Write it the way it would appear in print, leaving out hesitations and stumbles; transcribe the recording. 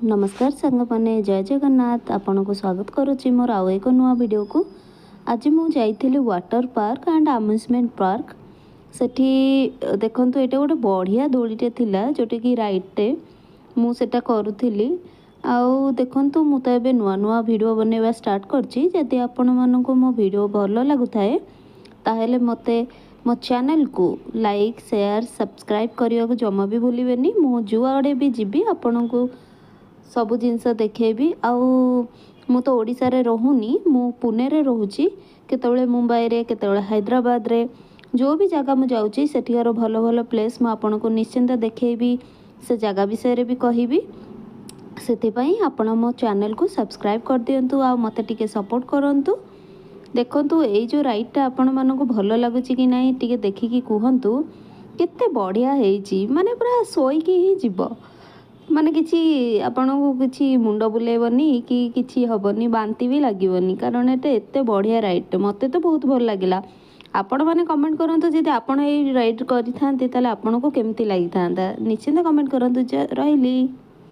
ନମସ୍କାର ସାଙ୍ଗମାନେ, ଜୟ ଜଗନ୍ନାଥ। ଆପଣଙ୍କୁ ସ୍ୱାଗତ କରୁଛି ମୋର ଆଉ ଏକ ନୂଆ ଭିଡ଼ିଓକୁ। ଆଜି ମୁଁ ଯାଇଥିଲି water park and amusement park. ସେଠି ଦେଖନ୍ତୁ, ଏଇଟା ଗୋଟେ ବଢ଼ିଆ ଦୋଳିଟେ ଥିଲା, ଯେଉଁଟାକି ରାଇଡ଼୍ଟେ, ମୁଁ ସେଟା କରୁଥିଲି। ଆଉ ଦେଖନ୍ତୁ, ମୁଁ ତ ଏବେ ନୂଆ ନୂଆ ଭିଡ଼ିଓ ବନେଇବା ଷ୍ଟାର୍ଟ କରିଛି। ଯଦି ଆପଣମାନଙ୍କୁ ମୋ ଭିଡ଼ିଓ ଭଲ ଲାଗୁଥାଏ, ତାହେଲେ ମୋତେ ମୋ ଚ୍ୟାନେଲକୁ ଲାଇକ୍, ସେୟାର, ସବସ୍କ୍ରାଇବ୍ କରିବାକୁ ଜମା ବି ଭୁଲିବେନି। ମୁଁ ଯୁଆଡ଼େ ବି ଯିବି, ଆପଣଙ୍କୁ ସବୁ ଜିନିଷ ଦେଖେଇବି। ଆଉ ମୁଁ ତ ଓଡ଼ିଶାରେ ରହୁନି, ମୁଁ ପୁନେରେ ରହୁଛି। କେତେବେଳେ ମୁମ୍ବାଇରେ, କେତେବେଳେ ହାଇଦ୍ରାବାଦରେ, ଯେଉଁ ବି ଜାଗା ମୁଁ ଯାଉଛି, ସେଠିକାର ଭଲ ଭଲ ପ୍ଲେସ୍ ମୁଁ ଆପଣଙ୍କୁ ନିଶ୍ଚିନ୍ତ ଦେଖେଇବି, ସେ ଜାଗା ବିଷୟରେ ବି କହିବି। ସେଥିପାଇଁ ଆପଣ ମୋ ଚ୍ୟାନେଲକୁ ସବସ୍କ୍ରାଇବ୍ କରିଦିଅନ୍ତୁ ଆଉ ମୋତେ ଟିକେ ସପୋର୍ଟ କରନ୍ତୁ। ଦେଖନ୍ତୁ, ଏଇ ଯେଉଁ ରାଇଡ଼୍ଟା ଆପଣମାନଙ୍କୁ ଭଲ ଲାଗୁଛି କି ନାହିଁ, ଟିକେ ଦେଖିକି କୁହନ୍ତୁ। କେତେ ବଢ଼ିଆ ହେଇଛି, ମାନେ ପୁରା ଶୋଇକି ହିଁ ଯିବ। ମାନେ କିଛି ଆପଣଙ୍କୁ କିଛି ମୁଣ୍ଡ ବୁଲେଇବନି କି କିଛି ହେବନି, ବାନ୍ତି ବି ଲାଗିବନି, କାରଣ ଏଇଟା ଏତେ ବଢ଼ିଆ ରାଇଡ଼୍ଟେ। ମୋତେ ତ ବହୁତ ଭଲ ଲାଗିଲା। ଆପଣମାନେ କମେଣ୍ଟ କରନ୍ତୁ, ଯଦି ଆପଣ ଏଇ ରାଇଡ଼୍ କରିଥାନ୍ତେ, ତାହେଲେ ଆପଣଙ୍କୁ କେମିତି ଲାଗିଥାନ୍ତା? ନିଶ୍ଚିନ୍ତ କମେଣ୍ଟ କରନ୍ତୁ। ରହିଲି।